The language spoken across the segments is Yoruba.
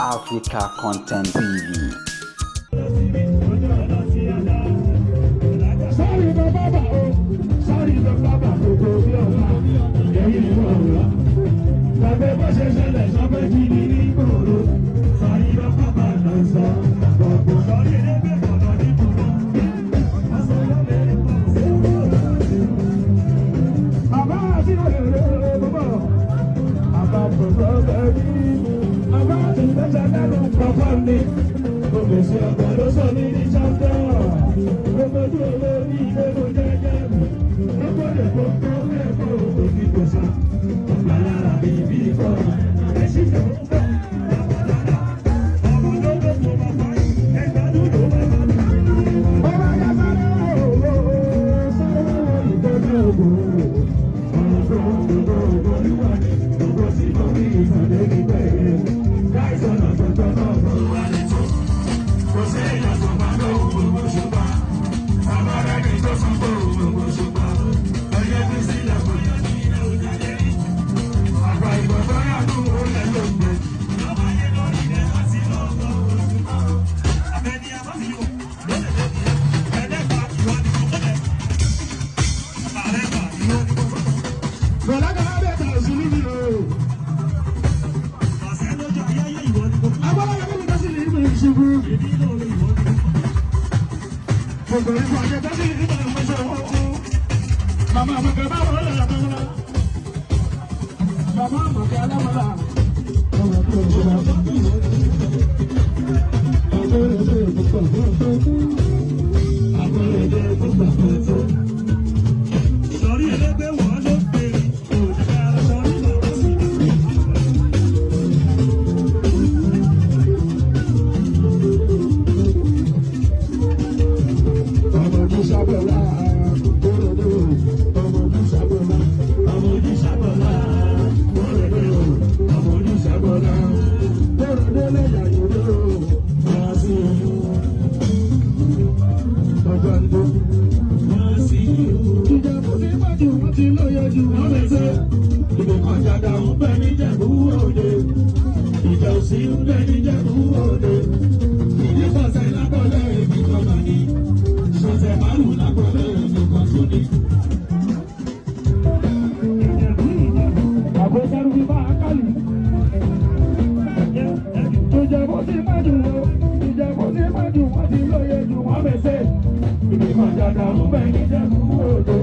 Africa Content TV. Sáré lọ bábà o, sáré lọ bábà gbogbo bí ọ̀la, ẹ̀yìn ìwọ̀ ọ̀la. Gbàgbé bó ṣe ṣẹlẹ̀ sọ́fẹ́ jí ní ní gbòòrò. Sáré lọ bábà lọ sọ, gbogbo sọ́rí ẹlẹ́gbẹ́ kọ̀ọ̀nà ní gbòòrò. Bàbá àti òrèrè bàbá, bàbá bàbá bàbí, bàbá àti ìgbésẹ̀ lẹ́nu kọ̀ọ̀kan mi. Ògbèsè ọ̀gbọ̀n ló sọ mí ní champion. Gbogbo ojú olórí ilé mo jẹ́jẹ́ mi. Gbogbo lè gbogbo ẹ̀kọ́ òbí kò sá. Ọgbà lára mi bí kọ́. Ẹ̀sìn tó ń bọ̀. Ọmọ ló ló mo máa fa ẹgbàdún ló máa bá mi. Ọba yà sáré òwò sáré ìtọ́jú ògùn. Ọ̀gbọ́n ògbó ògbó olúwa ni ògbó tí mo rí ìsàlẹ̀ nígbà yẹn. Káìsàn náà tọ̀tọ̀ náà bọ̀ wá létò. Kò sí èèyàn tó máa lóhùn gbogbo ṣùgbọ́n. Bàbá rẹ̀ ní tó sọ pé òun gbogbo ṣùgbọ́n. Ẹyẹ fi sílẹ̀ kò yọ ní ilé òjàlẹ̀ rí. Àgbà ìgbọ̀ngàn yàtọ̀ òun lẹ̀ ló ń gbé. Lọ́ba yé lórí ilẹ̀ láti lọ́gbọ̀n òṣùpá. Àbẹ̀ni àbáfíò lólè lórí ẹlẹ́gbàá ìwà ni mo mọ̀lẹ̀. Àrẹ́gbà ìwọ ni mo mọ̀lẹ̀. Bọ̀lága bẹ́ẹ̀ tà sí níbi o. Ọ̀sẹ̀ lójú ayẹyẹ ìwọ ni mo mọ̀lẹ̀. Agbára yẹn mi tẹ́sí ní ìlú ìṣubú. Èmi lóore ìwọ ni mo mọ̀lẹ̀. Gbogbo ìfọ̀ àjẹ tẹ́sí ní ìlú ìṣubú. Màmá àmọ̀kẹ́ bá wọlé lọ́wọ́. Màmá àmọ̀kẹ́ alámọ̀lá. Sọ̀rí ẹlẹ́gbẹ́ wọn ló pèrè. Òjìká sọ̀rí lọ́rọ̀ sí mi. Ìjà òsì ń bẹ níjẹ̀bú òde. Ìdíkọ̀sẹ̀ lábọ́lẹ̀ èmi kan mà ní. Ṣọ̀tẹ̀ márùn-ún lábọ́lẹ̀ èmi kan tún ní. Àbójárú bí bá a kálù. Ìjẹ̀bú ti má jù wọ́n. Ìjẹ̀bú ti má jù wọ́n ti lóye jù wọ́n mẹ́sẹ̀. Ìdíkọ̀ jàdà ń bẹ níjẹ̀bú òde.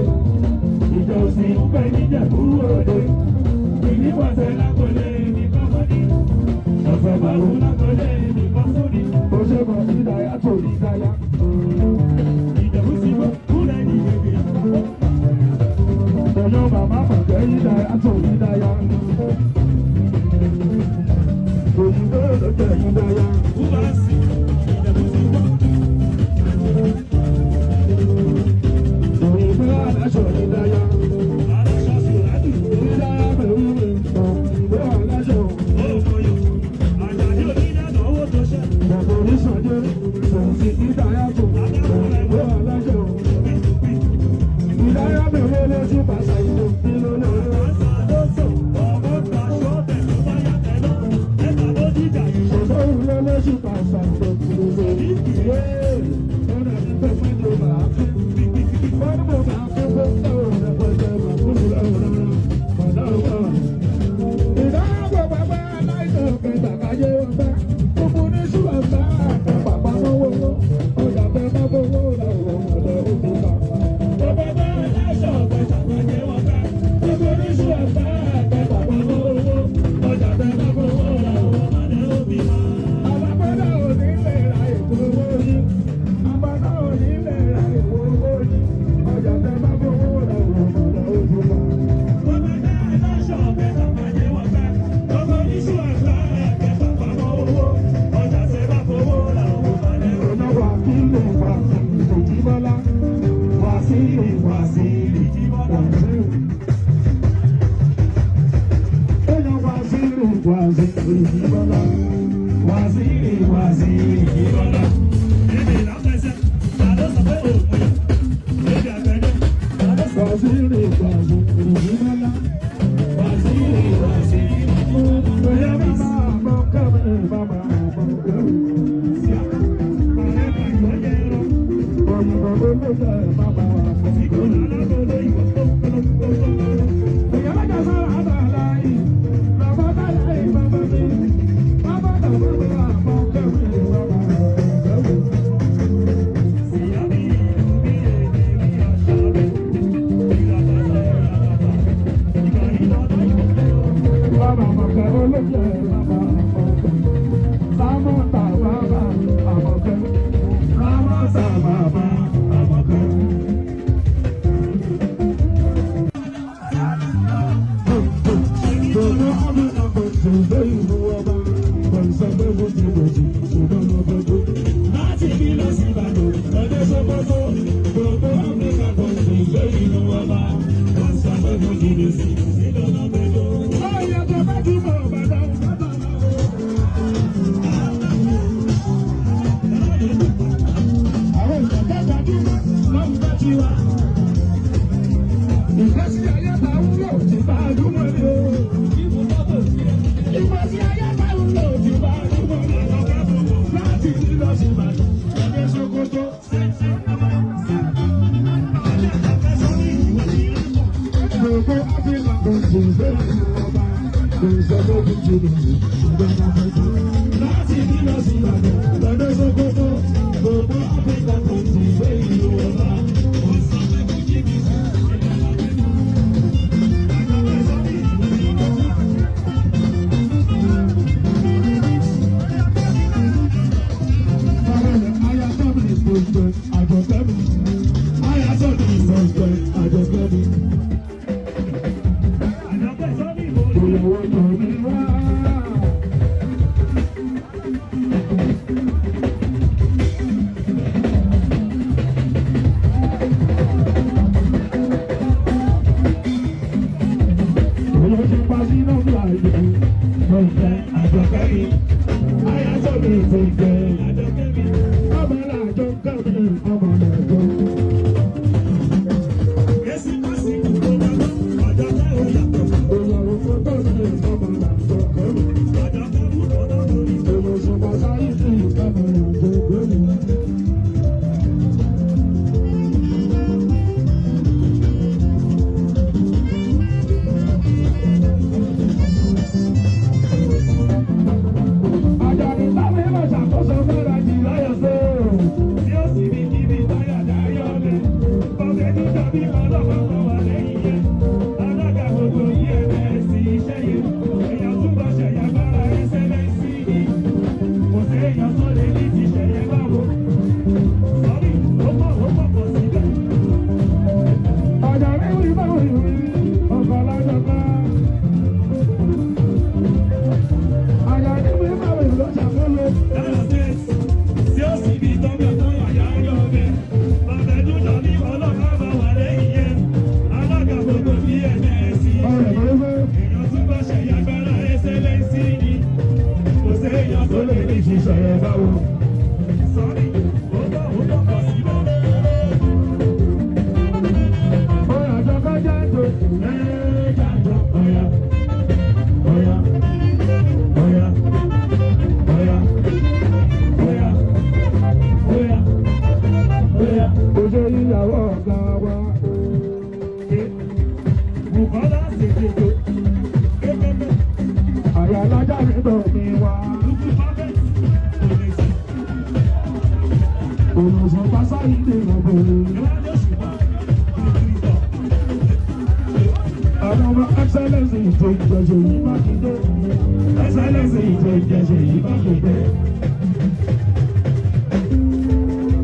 Ìjà òsì ń bẹ níjẹ̀bú òde. Ìdíkọ̀sẹ̀ lábọ́lẹ̀ èmi kan mà ní. Ṣọ̀tẹ̀ márùn-ún lábọ́lẹ̀ èmi kan tún ní. Ó ṣe mọ̀ ìdáyà tó ìdáyà. Ìjẹ̀bú ti mọ̀ kúrẹ́ ní bèbè. Ọ̀yọ́ màmá màjẹ́ ìdáyà tó ìdáyà. Òyìnbó ló jẹ́ ìdáyà. Kúbà sí Ìjẹ̀bú ti mọ̀. Òyìnbó aláṣọ ìdáyà. Aláṣọ sì rádùn. Ìdáyà pẹ̀lú òyìnbó aláṣọ. Òmòyò. Àjàdí onídàáná owó tó ṣẹ́. Bàbá oníṣàjẹ́ òsì ìdáyà tó òyìnbó aláṣọ. Ìdáyà pẹ̀lú olóṣù pàṣẹ ìlú nínú lórí. Ṣòṣò ìlú olóṣù pàṣẹ ìlú lórí. Ọ̀nà ìgbẹ́ mọ́jọ màá fi. Wọ́n ní mo máa fi gbogbo ọ̀rẹ́ pẹ̀lú màkúrú lọ́wọ́ lọ́wọ́. Ìdáàbò bàbá aláìsàn kẹta káyé ọgbà. Gbogbo oníṣù àgbà bàbá mọ́wọ́ ọjà bẹ́ mọ́wọ́ làwọn ọmọdé òbí bá. Bàbá bá aláìsàn kẹta káyé ọgbà. Gbogbo oníṣù àgbà bàbá mọ́wọ́ ọjà bẹ́ mọ́wọ́ làwọn ọmọdé òbí bá. Àbábọ́dá ò ní lè ra èkó owó yìí. Àbábọ́dá ò ní lè ra èkó owó yìí. Ọjà bẹ́ mọ́wọ́ làwọn ọmọdé òbí bá. Waziri, waziri, jẹ́ bàbá àmọ̀kẹ́. Rámọ́tà bàbá àmọ̀kẹ́. Rámọ́tà bàbá àmọ̀kẹ́. Gbogbo Áfíríkà kò sì dé ìlú ọba. Kò sọ pé mo ti bòjì, ṣùgbọ́n mo bójú. Láti bí lọ sí Ìbàdàn, lọ́dẹ Sókótó, gbogbo Áfíríkà kò sì gbé ìlú ọba. Wọ́n sọ pé mo jìnnà sí ìlọ́nà mẹ́jọ. Ọ̀yà tó bá jùmọ̀ bàbá bàbá. Àwọn ìgbàgbọ́ gbajúmọ̀ ló ń bá tiwa. Ìgbésí ayé ta ń lò ti bá a dúró ní o. Ìgbésí ayé ta ń lò ti bá a dúró ní o. Láti ní lọ sí Ìbàdàn, ẹgbẹ́ Sókótó. Gbogbo Áfíríkà kò sì gbé ìlú ọba. Kò sọ pé kí n jìnnà sí ṣùgbọ́n máa fẹ́ tó. Láti bí lọ sí Ìbàdàn, lọ́dẹ Sókótó, gbogbo Áfíríkà kò sì gbé ìlú ọba. Wọ́n sọ pé mo jìnnà sí ìlọ́nà mẹ́jọ. Àjọpẹ́ sọ́ní ìbò Àjọpẹ́ mi. Èsì pásíkù ló máa lọ, Àjọpẹ́ ò yàtọ̀. Àjọpẹ́ mú kọ́nà lórí. Àjàdí láti lọ ṣàkóso mọ́ra jù láyọ̀ sí o. Tí ó sì ní kíbi táyà dáyọ̀ lẹ̀. Bọ̀dé tó dàbí ọlọ́pàá kan wà lẹ́yìn yẹn. Alága gbogbo EMS iṣẹ́ yẹn. Èèyàn túbọ̀ ṣẹ̀yà bára ẹ́sẹ̀lẹ́sì ni. Kò sí èèyàn tó lè ní ti ṣẹ̀yẹ báwo. Sọ́rí, ó pọ̀ ó pọ̀ pọ̀ síbẹ̀. Àjàdí wí bá wí wí, ọkọ̀ lọ́jọ́ kan. Àjàdí wí bá wí ló ṣàkóso. Dára state, tí ó sì bí tọ́gbà táyà yáyọ̀ lẹ̀. Bọ̀dé tó dàbí ọlọ́pàá kan wà lẹ́yìn yẹn. Alága gbogbo EMS Ọ̀rẹ́ mi fẹ́. Èèyàn túbọ̀ ṣẹ̀yà gbára ẹ́sẹ̀lẹ́sì ni. Kò séèyàn tó Ó lè lè ní ní ṣiṣẹ́ yẹn báwo. sọ́rí. Ó bọ̀ ó bọ̀ pọ̀ síbẹ̀. Ó yàjọ kọjá ètò. Ẹ jàjọ ọ̀yà ọ̀yà ọ̀yà ọ̀yà ọ̀yà ọ̀yà ọ̀yà. Oṣù ìyàwó ọ̀gá wa. Bùkọ́lá ṣèjèjò kékeré Àyà alájà mi bọ̀ mi wá. dúdú pápẹ́tì kò lè sí. Olùsọ pásá ìdè ìrọ̀bù. Ìwádìí òṣùpá ìrìbọ̀. Àwọn ọmọ excellence ìjọ ìjọsìn yìí Mákindé. Excellence ìjọ ìjẹsẹ̀ yìí Mákindé.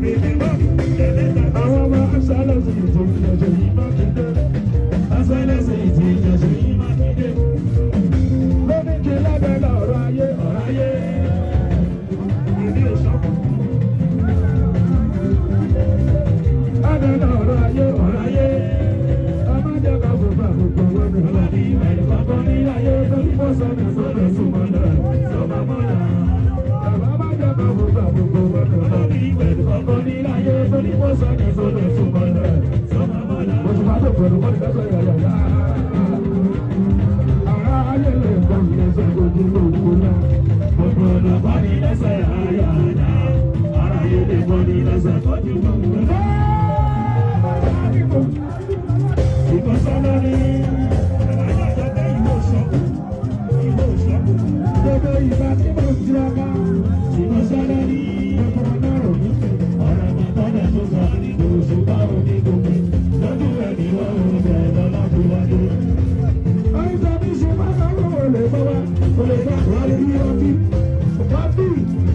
Bèbè mọ́mí ẹlẹ́ta Àwọn ọmọ excellence ìjọ ìjọsìn yìí Mákindé. Excellence ìjọ ìjẹsẹ̀ yìí Mákindé. Lóní kí lábẹ́ lọ́rọ̀ ayé ọ̀rọ̀ ayé. Èmi ò sọ́kù. Lábẹ́ lọ́rọ̀ ayé ọ̀rọ̀ ayé. Ẹ má jẹ́ ká fòfà fòfò wọnú ọ̀la. Ọlọ́dí ìbẹ̀rù kọ̀ọ̀kan ní ayé torí kò sọ̀nà sọ̀nà súnmọ́ náà sọ̀mọ́ mọ́nà. Bàbá má jẹ́ ká fòfà fòfò wọnú ọ̀la. Ọlọ́dí ìbẹ̀rù kọ̀ọ̀kan ní ayé torí kò sọ̀nà sọ̀nà súnmọ́ náà sọ̀mọ́ mọ́nà. Oṣù bá tó pẹ̀lú kọ́ni lọ́sọ̀ yàyà. Ará ayé lè gbọ́ lẹ́sẹ̀ ojú lóko náà. Gbogbo ọ̀nà bọ́ ní lẹ́sẹ̀ ayọ̀ àdá. Ara yé lè bọ́ ní lẹ́sẹ̀ tọ́jú gbogbo náà. Ìkọ́sọ́nà ni àyájọ́ pé ìwọ ṣọ́kù. Ìwọ ṣọ́kù. Gbogbo ìgbà tí mo ń tiraka. Ìkọ́sọ́nà ni.